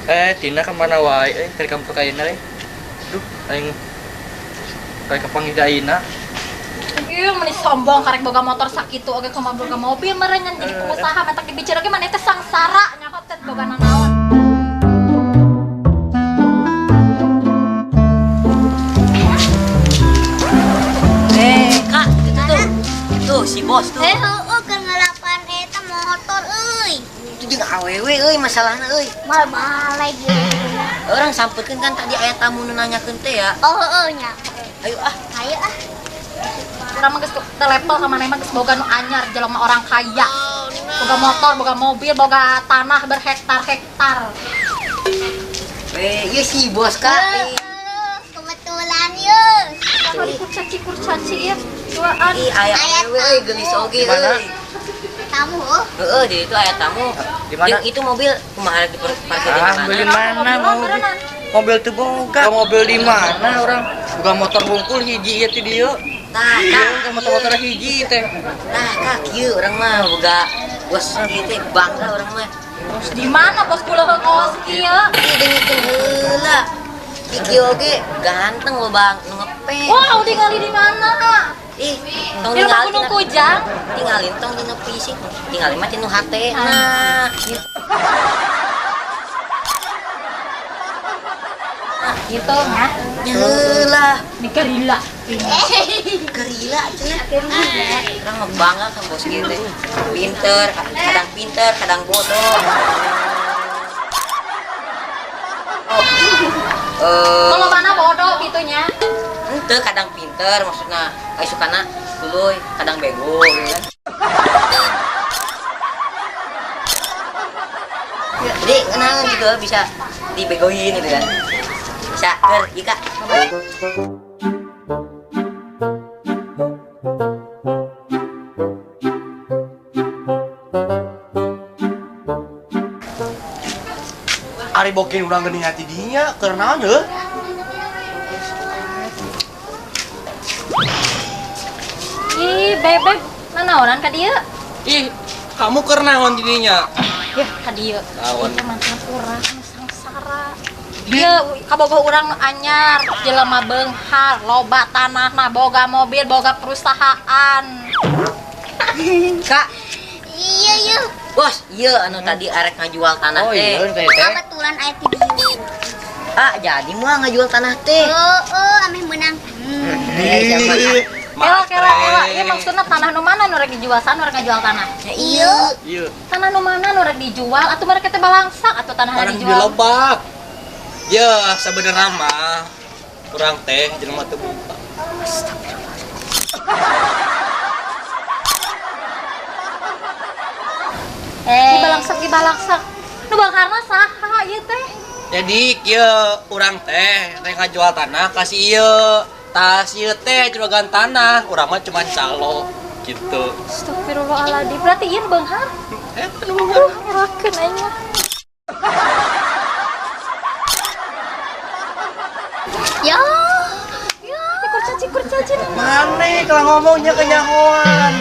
Eh, Tina kemana wae? Eh, dari kampung kayana eh. Duh, aing kayak kapanggih ayeuna. Ih, meni sombong karek boga motor sakitu oge kumaha boga mobil meureun nyan jadi pengusaha matak dibicara ge maneh teh sangsara nyaho teh boga nanaon. Eh, Kak, itu tuh. Tuh si bos tuh. Eh, heueuh keur ngelapan eta motor euy. Itu jeung awewe euy masalahna euy. Mal balai gitu. Orang sampeutkeun kan tadi aya tamu nu nanyakeun teh ya. Oh, heueuh nya. Ayo ah. Ayo ah. Urang mah geus teu level ka maneh mah geus boga nu anyar jelema orang kaya. Boga motor, boga mobil, boga tanah berhektar-hektar. Eh, ieu si bos, Kak. Heueuh, kebetulan yeuh. Kali kurcaci-kurcaci ya. Duaan. Ih, aya Aya awewe euy geulis oge Di mana? euy. Tamu heuh. Heeh, jadi itu aya tamu. Di mana? Jeung itu mobil kumaha rek diparkir di Ah, mana? beli mana Mobil mobil? berenang. Mobil teu boga. Mobil di mana orang? Boga motor bungkul hiji ieu ti dieu. Tah, Iya, Kak. motor-motor hiji teh. Tah, Kak, kieu urang mah boga bos kieu teh bangga urang mah. Bos di mana bos kula kos kieu? Ih, dengekeun heula. Ih, kieu oge ganteng lo Bang, nu ngepe. Wow, ningali di mana? Ih, tong Di rumah ningali Gunung tina- Kujang. Tinggalin tong dina fisik, tinggalin mah tinu hate. Nah, Gitu nya. nyeula. Di gerila. Gerila cenah. Urang mah bangga ka bos kieu teh. Pinter, kadang pinter, kadang bodoh. Oh. Eh, Kalau mana bodoh gitunya. ente kadang pinter maksudna ai sukana tuluy, kadang bego gitu kan. Jadi kenangan gitu bisa dibegoin gitu kan. Bisa ker, iya Kak. Ari bokin urang geuning hati dinya keur naon heuh? Ih, bebek nanaonan ka dieu? Ih, kamu keur naon didinya? Yah, ka dieu. Naon? Ieu mantan urang nu sangsara. Ieu kabogoh urang nu anyar, jelema beunghar, loba tanahna, boga mobil, boga perusahaan. Kak, Iya yeuh. bos, iya anu tadi arek ngajual tanah Oh teh. iya, teh teh. Kebetulan aya ti dieu. Ah, jadi mah ngajual tanah teh. Heueuh, ameh meunang. Eh, siapa? Kela kela kela, ieu maksudna tanah nu mana nu rek dijual sana nu rek ngajual tanah? Ya, iya. Iya. Tanah nu mana nu rek dijual atuh mereka teh balangsak atuh tanahna Orang di dijual. lebak. Ya, sebenarnya mah urang teh jelema teu buka. Di balangsak di balangsak. Nu bangkarna saha ieu teh? Jadi kieu urang teh rek ngajual tanah kasih ieu. Tas ieu teh juragan tanah, urang mah cuman calo gitu. Astagfirullahaladzim. Berarti ieu nu beunghar? Eh, nu beunghar. Aduh, ngerakeun aing mah. Ya. Ya, kurcaci kurcaci. Mane kalau ngomongnya kenyahoan.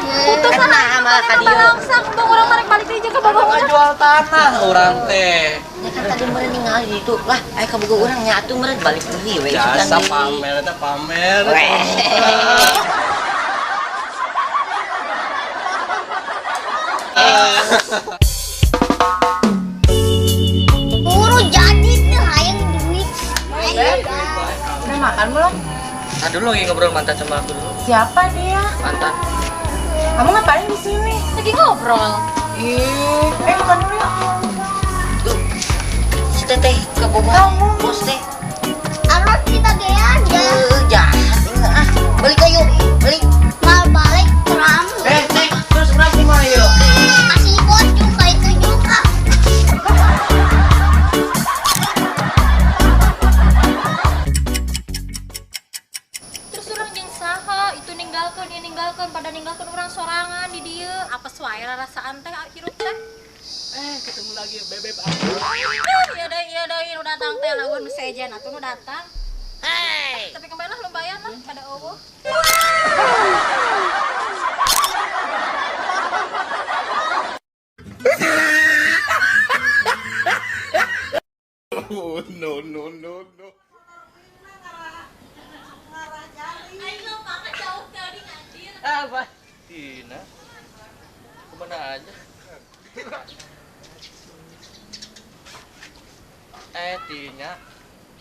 Putus Eh, ah, nah, malah ka dieu. Balangsak dong urang mah rek balik deui jeung ka bogoh urang. Ngajual tanah urang teh. Ya kan tadi meureun ningali di ditu. Lah, aya kabogoh urang nya atuh meureun balik deui we Jasa isukan deui. pamer eta pamer. Weh. Buru jadi tuh hayang duit. Udah makan belum? Nah, dulu lagi ngobrol mantan sama aku dulu. Siapa dia? Mantan. Kamu ngapain di sini? Lagi ngobrol. Ih, makan dulu yuk. Tuh, teteh kabogoh bos teh. Arus kita gean ya. Jahat ini ah. Balik ayo, balik. Mal balik terang. Teh, terus urang kumaha ieu? Masih bos juga itu juga. Terus urang jeung saha itu ninggalkeun, ieu ninggalkeun, pada ninggalkeun urang sorangan di dieu. Apa wae rarasaan teh hirup teh? Ketemu lagi bebek aku. Iya deh, nu datang teh lawan nu sejen atuh nu datang. Hey. Tapi kembali lah lumayan lah pada eueuh. Oh, no, no, no, no. Aing lupa jauh tadi anjir. Apa? Tina. Kemana aja? Tina,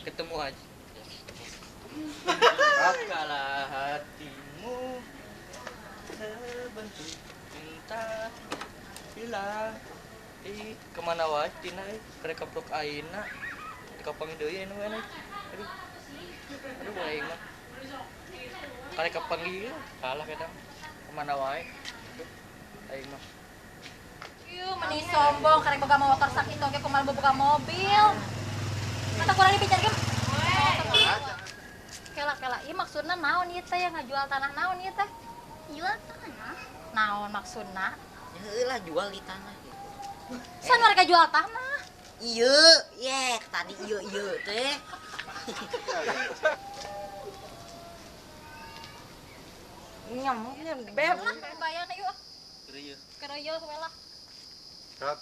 ketemu aja. Kalah hatimu terbentuk cinta hilang. Ih, kemana wae Tina euy? Karek kaplok ayeuna. Kapanggih deui anu we. Aduh. Aduh aing mah. Karek kapanggih kalah eta. Kemana wae? Aduh, aing mah. Ieu meni sombong karek boga motor sakit oge kumaha boga mobil. Kata kurang dipicarakeun. Kela kela, ieu maksudna naon ieu teh yang ngajual tanah naon ieu teh? Jual tanah. Naon maksudna? Heuh lah jual di tanah gitu. San mereka jual tanah. Iya, ye, tadi iya iya teh. Nyam, beb. Lah, bayar yuk. Kereuyeun. Kereuyeun we lah. Cut.